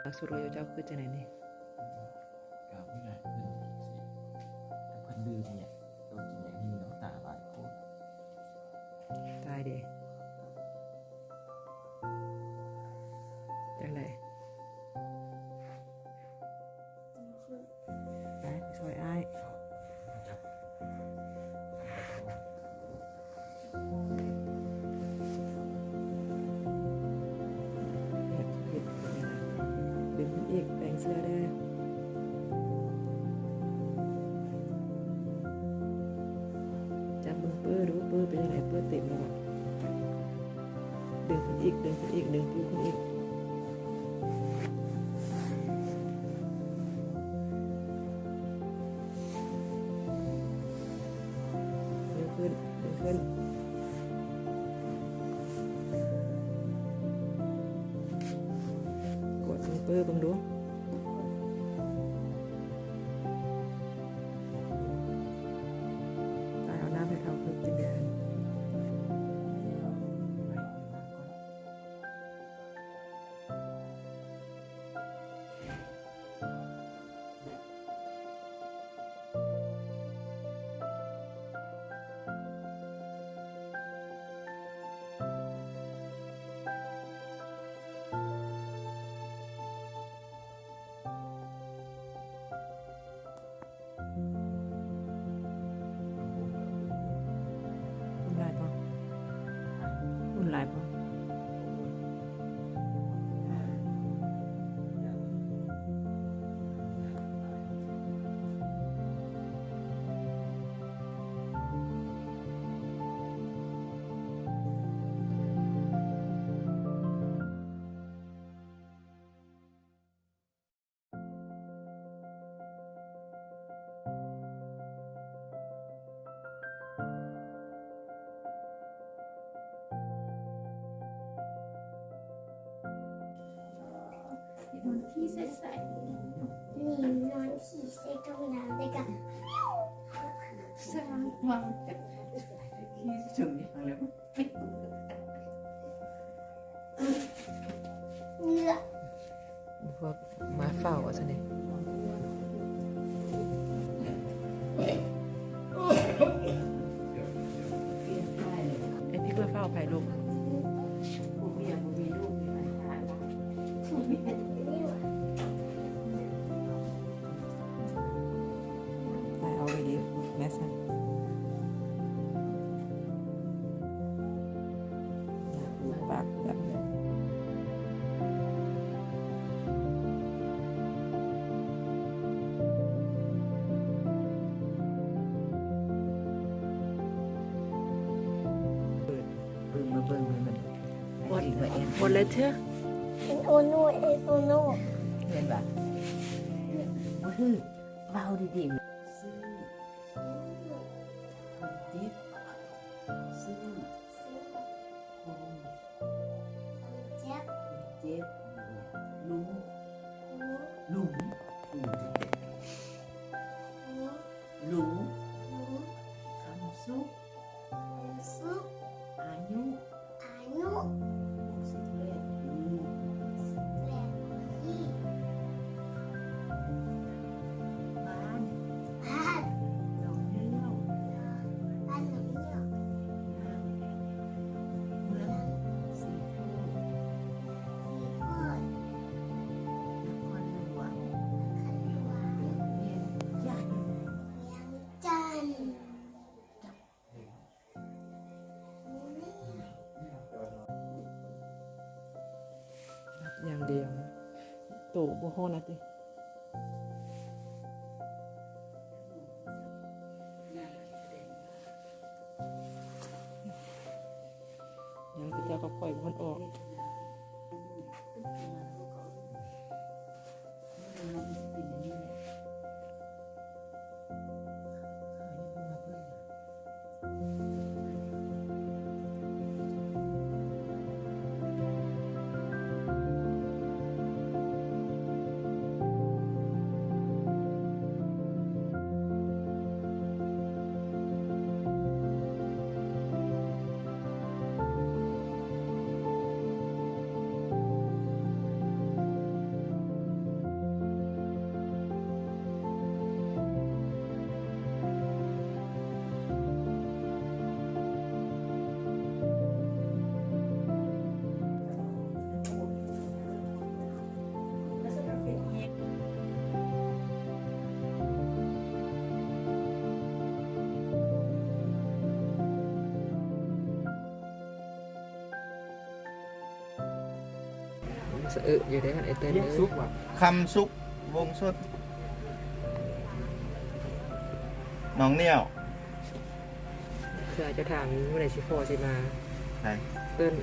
ຫຼັກສູດຂອງເຈົ້າຄືຈັ່ງໃດນີ້? ກໍມີຫຼາຍຄົນ ເພິ່ນດື່ມຫຍັງ ໂຕກິນຫຍັງ ມີນ້ຳຕາຫຼາຍຄົນ. ຕາຍເດ ຈັ່ງໃດ? ໄປ ໄປຊ່ອຍອ້າຍ. ດຶງຂຶ້ນອີກ ແປງເສື້ອເດີ. ຈັບເບິ່ງເປີ້ ດູເປີ້ເປັນຈັ່ງໃດ? ເປີ້ເຕັມແລ້ວບໍ່? ດຶງຂຶ້ນອີກ ດຶງຂຶ້ນອີກ ດຶງປູຂຶ້ນອີກ. ດຶງຂຶ້ນ ດຶງຂຶ້ນ. ກວດເບິ່ງເປີ້ເບິ່ງດູ. ຕາຍ ເອົານ້ຳໃຫ້ເຂົາກິນເດີ. ອຸ່ນຫຼາຍບໍ່? ອຸ່ນຫຼາຍບໍ່? ນອນຂີ້ໃສ່ ນີ້ນອນຂີ້ໃສ່ຖົງນ້ຳ ແລ້ວກໍສ້າງວ່າ ຂີ້ໃສ່ຖົງຍາງແລ້ວ. ເງືອກ ພວກໝາເຝົ້າວ່າຊັ້ນເດ. ເອັນນີ້ເພື່ອເຝົ້າໃຜລູກ? ໄປເອົາໄວ້ດີແມ່ຊັ້ນ ປູດປາກແບບ ເບິ່ງ ມາເບິ່ງ ມາເບິ່ງ ໝົດ ໝົດແລ້ວເທື່ອ. ເອັນໂອໂນ ເອັນໂອໂນ ແມ່ນບໍ່? ບໍ່ຖືກ ເວົ້າດີໆ. ຊື້ ຄົນເຈັບ ຊື້ ຄົນ ຄົນເຈັບ ເຈັບ ລຸງ ລຸງ ລຸງ ລຸງ ລຸງ ຄຳສຸກ ຄຳສຸກ ອາຍຸ ອາຍຸ ຫົກສິບແປດປີ ຫົກສິບແປດປີ ບ້ານ ບ້ານ ໜອງເຫື່ອວ ບ້ານໜອງເຫື່ອວ ເມືອງສີໂຄດ ເມືອງສີໂຄດ ນະຄອນຫຼວງ ນະຄອນຫຼວງ ວຽງຈັນ ວຽງຈັນ. ຢ່າງດຽວ ໂຕບໍ່ຮອດນະຕິ ຍັງເຈົ້າກັບຂ້ອຍບໍ່ທັນອອກ. ເ ສະເອະຢູ່ເດ້ ໄອ້ເຕີນເອີຍ. ຄຳສຸກ ວົງສົດ ນ້ອງໜຽວ. ເພື່ອຈະຖາມມື້ໃດຊິພໍຊິມາ. ໃຜ? ເອີ້ນ.